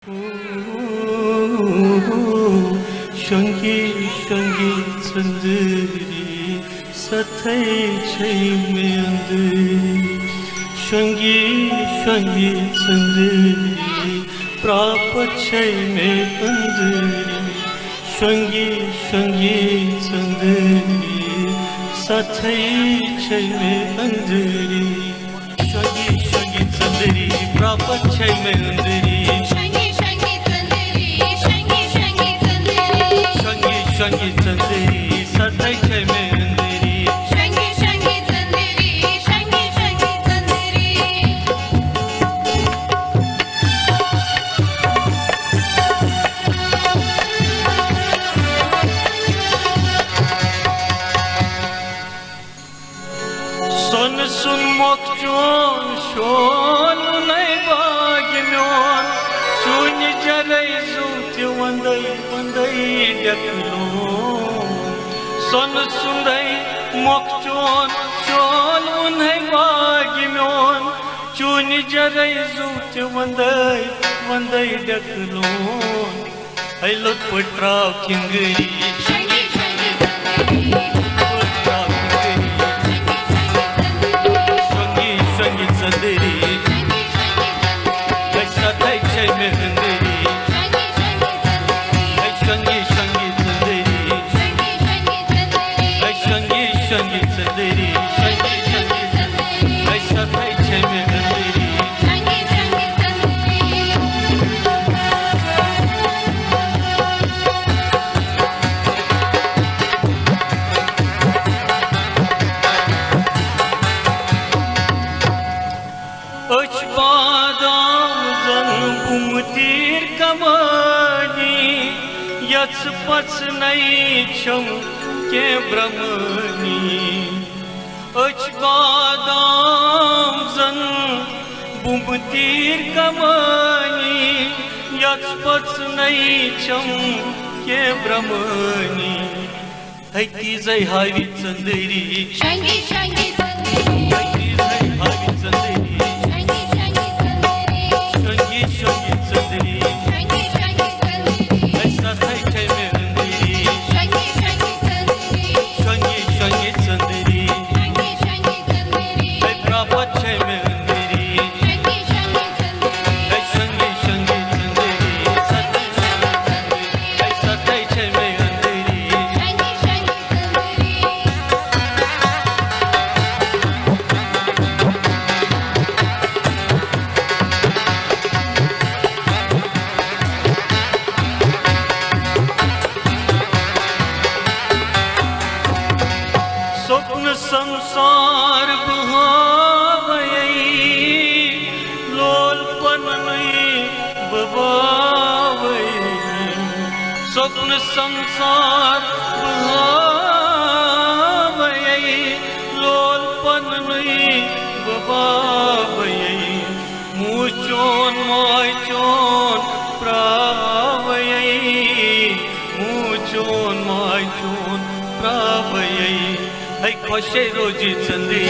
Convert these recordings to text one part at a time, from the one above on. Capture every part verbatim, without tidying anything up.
شۄنٛگی شۄنٛگی ژٔنٛدٕری، ستھے چھے مےٚ أنٛدٕرۍ۔ شۄنٛگی شۄنٛگی ژٔنٛدٕری، پرٛاپت چھے مےٚ أنٛدٕرۍ۔ شۄنٛگی شۄنٛگی ژٔنٛدٕری، ستھے چھے مےٚ أنٛدٕرۍ۔ شۄنٛگی شۄنٛگی ژٔنٛدٕری، پرٛاپت چھے مےٚ أنٛدٕرۍ۔ شۄنٛگی شۄنٛگی ژٔنٛدٕری، شۄنٛگی شۄنٛگی ژٔنٛدٕری۔ شۄنٛگی شۄنٛگی ژٔنٛدٕری، ستھے چھے مےٚ أنٛدٕرۍ۔ شۄنٛگی شۄنٛگی ژٔنٛدٕری، شۄنٛگی شۄنٛگی ژٔنٛدٕری۔ سۄنہٕ سُنٛد مۄکھ چون شولوُنے باغ میون، چونہِ جرے زُو تہِ وندے وندے ڈٮ۪کہٕ لون۔ سۄنہٕ سُنٛدے مۄکھ چون شولوُنے باغ میون، چونہِ جرے زُو تہِ وندے وندے ڈٮ۪کہٕ لون۔ ہے لوٚت پٲٹھۍ ترٛاو کھِنٛگٕری۔ شۄنٛگی شۄنٛگی ژٔنٛدٕری۔ لوٚت پٲٹھۍ ترٛاو کھِنٛگٕری۔ شۄنٛگی شۄنٛگی ژٔنٛدٕری۔ شۄنٛگی شۄنٛگی ژٔنٛدٕری۔ ہے ستھے چھے مےٚ أنٛدٕری۔ شۄنٛگی شۄنٛگی ژٔنٛدٕری۔ ہے شۄنٛگی شۄنٛگی ژٔنٛدٕری۔ شۄنٛگی شۄنٛگی ژٔنٛدٕری۔ ہے شۄنٛگی شۄنٛگی ژٔنٛدٕری۔ شۄنٛگی شۄنٛگی ژٔنٛدٕری۔ ہے ستھے چھے مےٚ أنٛدٕری۔ شۄنٛگی شۄنٛگی ژٔنٛدٕری۔ أچھ بادام زن بُمہٕ تیٖر کمٲنی، یژھ پژھ نَے چھَم کینٛہہ برٛمٲنی۔ أچھ بادام زن بُمہٕ تیٖر کمٲنی، یژھ پژھ نَے چھَم کینٛہہ برٛمٲنی۔ ہے تیٖژے ہاوِ ژٔنٛدٕری۔ شۄنٛگی شۄنٛگی ژٔنٛدٕری۔ ہے تیٖژے ہاوِ ژٔنٛدٕری۔ شۄنٛگی شۄنٛگی ژٔنٛدٕری۔ شۄنٛگی شۄنٛگی ژٔنٛدٕری۔ شۄنٛگی شۄنٛگی ژٔنٛدٕری۔ ہے ستھے چھے مےٚ أنٛدٕری۔ شۄنٛگی شۄنٛگی ژٔنٛدٕری۔ شۄنٛگی شۄنٛگی ژٔنٛدٕری۔ شۄنٛگی شۄنٛگی ژٔنٛدٕری۔ ہے پرٛاپت چھے مےٚ أنٛدٕری۔ شۄنٛگی شۄنٛگی ژٔنٛدٕری۔ ہے شۄنٛگی شۄنٛگی ژٔنٛدٕری۔ ستھے چھے مےٚ أنٛدٕری۔ ہے ستھے چھے مےٚ أنٛدٕری۔ شۄنٛگی شۄنٛگی ژٔنٛدٕری۔ سۄپنہٕ سمسار بہٕ ہاوَے، لول پننُے بہٕ باوَے۔ سۄپنہٕ سمسار بہٕ ہاوَے، لول پننُے بہٕ باوَے۔ موٗ چون ماے چون پراوے، موٗ چون ماے چون پراوے۔ ہے خۄشے روزِ ژٔنٛدٕری۔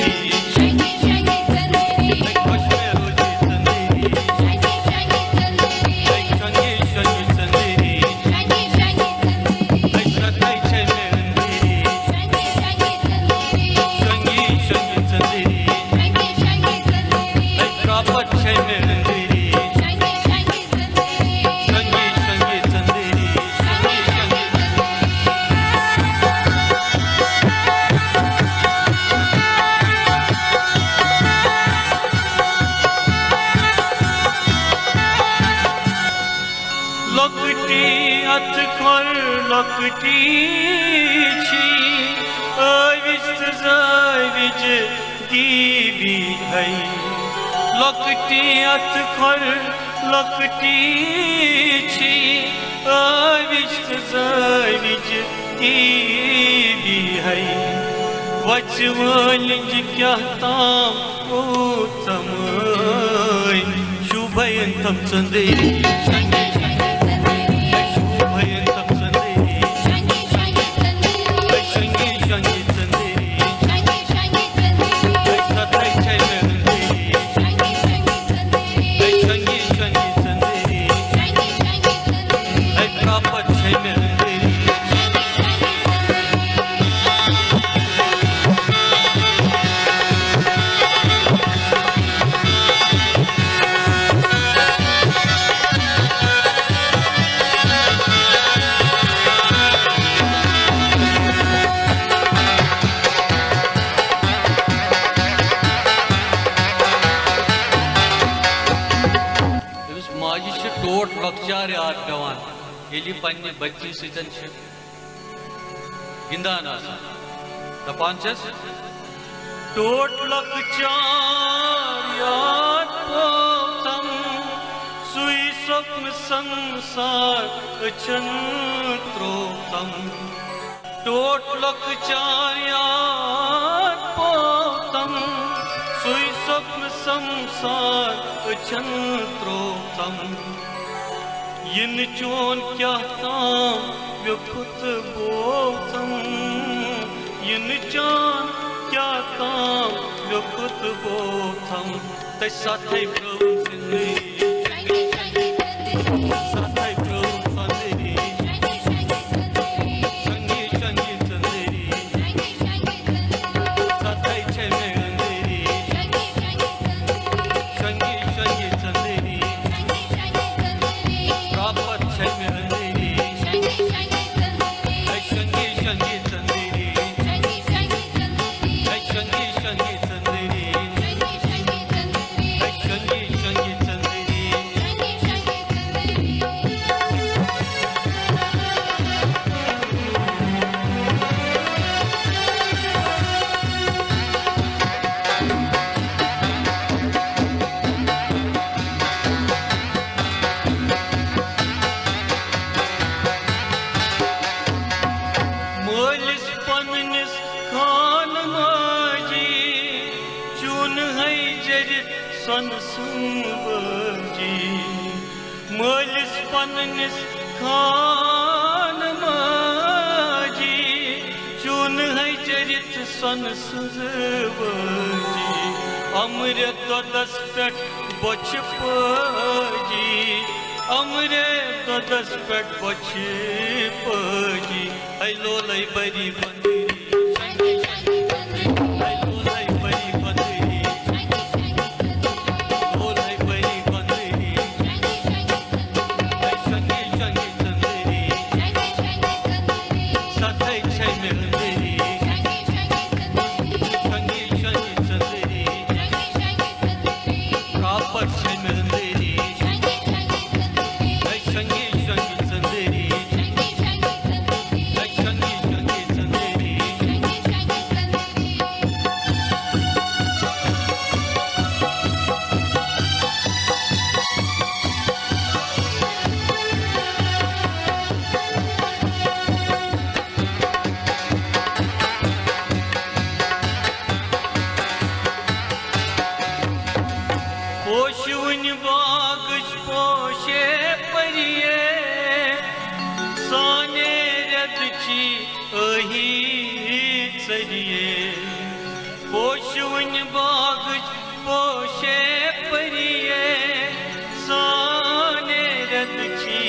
شۄنٛگی شۄنٛگی ژٔنٛدٕری۔ ہے خۄشے روزِ ژٔنٛدٕری۔ شۄنٛگی شۄنٛگی ژٔنٛدٕری۔ ہے شۄنٛگی شۄنٛگی ژٔنٛدٕری۔ شۄنٛگی شۄنٛگی ژٔنٛدٕری۔ ہے ستھے چھے مےٚ أنٛدٕری۔ شۄنٛگی شۄنٛگی ژٔنٛدٕری۔ شۄنٛگی شۄنٛگی ژٔنٛدٕری۔ شۄنٛگی شۄنٛگی ژٔنٛدٕری۔ ہے پرٛاپت چھے مےٚ أنٛدٕری۔ شۄنٛگی شۄنٛگی ژٔنٛدٕری۔ شۄنٛگی شۄنٛگی ژٔنٛدٕری۔ شۄنٛگی شۄنٛگی ژٔنٛدٕری۔ لۄکٹی اتھٕ کھۄر لۄکٹی چھی، ٲوِج تہٕ زٲوِج دیٖبی ہے۔ لۄکٹی اتھٕ کھۄر لۄکٹی چھی، ٲوِج تہٕ زٲوِج دیٖبی ہے۔ وَژِ وٲلِنٛج کیٛاہ تام او تمٲنۍ، شوٗبھٲیِن تِم ژٔنٛدٕری۔ شوٗبھٲیِن تِم ژٔنٛدٕری۔ شۄنٛگی شۄنٛگی ژٔنٛدٕری۔ ستھے چھے مےٚ أنٛدٕری۔ شۄنٛگی شۄنٛگی ژٔنٛدٕری۔ لۄکچار یاد پٮ۪وان، ییٚلہِ یہِ پننہِ بچی سۭتۍ چھِ گِنٛدان آسان۔ دَپان چھَس، ٹوٹھ لۄکچار یاد پوتم، سُے سۄپنہٕ سنسار أچھن تروتم۔ ٹوٹھ لۄکچار یاد پوتم، سُے سۄپنہٕ سنسار أچھن تروتم۔ یِنہٕ چون کیٛاہ تام ویوٚکھُت بوتم، یِنہٕ چون کیٛاہ تام ویوٚکھُت بوتم۔ تہٕ ستھے برٛونٛہہ زندگی، ستھے برٛونٛہہ زندگی، شنگی شنگی زندگی، ستھے چھے مےٚ أنٛدری، شنگی شنگی زندگی، رابط چھے مےٚ أنٛدری، اے شنگی شنگی زندگی، اے شنگی شنگی زندگی، اے شنگی شنگی زندگی۔ مٲلِس پننِس خانہٕ ماجی، چون ہے جٔرِتھ سۄنہٕ سٕنٛز بٲجی۔ مٲلِس پننِس خانہٕ ماجی، چون ہے جٔرِتھ سۄنہٕ سٕنٛز بٲجی۔ اَمرِ دۄدس پٮ۪ٹھ بۄچھِ پٲجی، اَمرِ دۄدس پٮ۪ٹھ بۄچھِ پٲجی۔ اے لولے بری بندری، اے لولے بری بندری، لولے بری بندری، اے شنگی شنگی زندگی، ستھے چھے مےٚ أنٛدری، شنگی شنگی زندگی، رابط چھے مےٚ أنٛدری، اے شنگی شنگی زندگی، اے شنگی شنگی زندگی۔ پوشوٕنۍ باغٕچ پوشے پریے، سانے رٮ۪تہٕ چی ٲہی ژٔریے۔ پوشوٕنۍ باغٕچ پوشے پریے، سانے رٮ۪تہٕ چی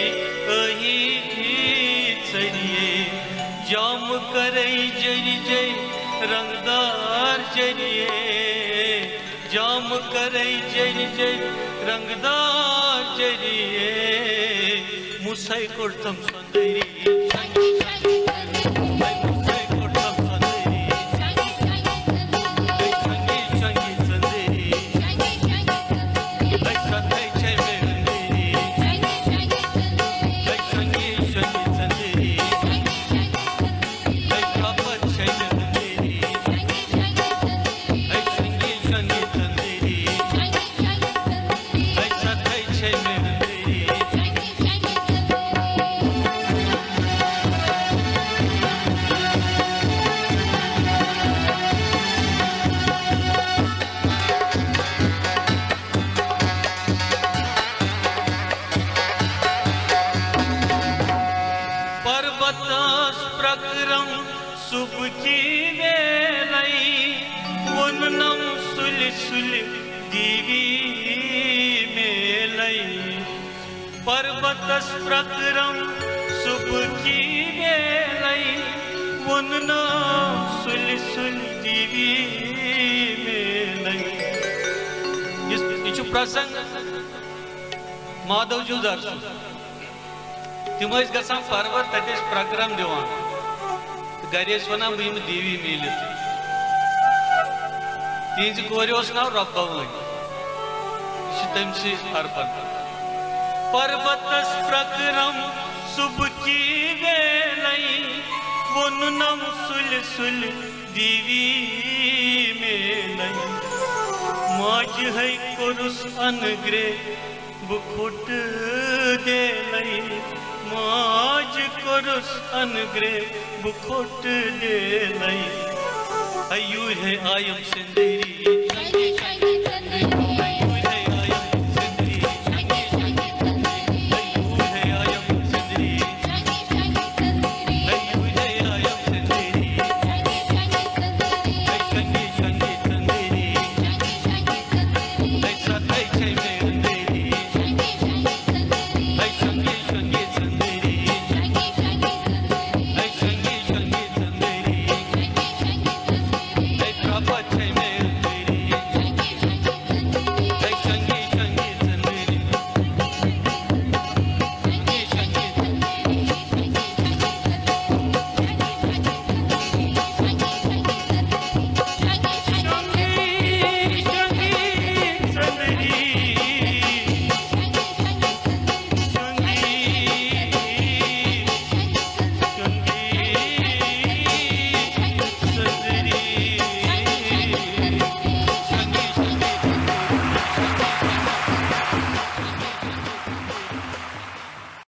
ٲہی ژٔریے۔ جامہٕ کرے جٔرۍ جٔرۍ رنٛگدار جٔریے، جامہٕ کرے جٔرۍ جٔرۍ رنٛگدار جٔریے۔ مُسے کوٚڑتم سۄندری، مُسے کوٚڑتم سۄندری، شنگی شنگی سۄندری، ستھے چھے مےٚ أنٛدری، شنگی شنگی سۄندری۔ پربتس پرکرم صبح کی ویلے، ووننم سُلہِ سُلہِ دیوی میلے۔ پربتس پرکرم صبح کی ویلے، ووننم سُلہِ سُلہِ دیوی میلے۔ یُس، یہِ چھُ پرسنگ مادھو جُلدار سُنٛد۔ تِم ٲسۍ گژھان پروت، تتہِ ٲسۍ پروگرام دِوان۔ تہٕ گرِ ٲسۍ ونان، "بہٕ یِمہٕ دیوی میٖلِتھ۔" تِہنٛزِ کورِ اوس ناو رۄبہ وٲنۍ۔ یہِ چھِ تٔمۍ سٕے ارپن۔ पर्वतस प्रकरम सुबकी वेलै, वोनुनम सुल सुल दीवी मेलै। माज है कोरुस अनग्रे बुखोट देलै, माज कोरुस अनग्रे बुखोट देलै। अयू है आयम सिंदेरी।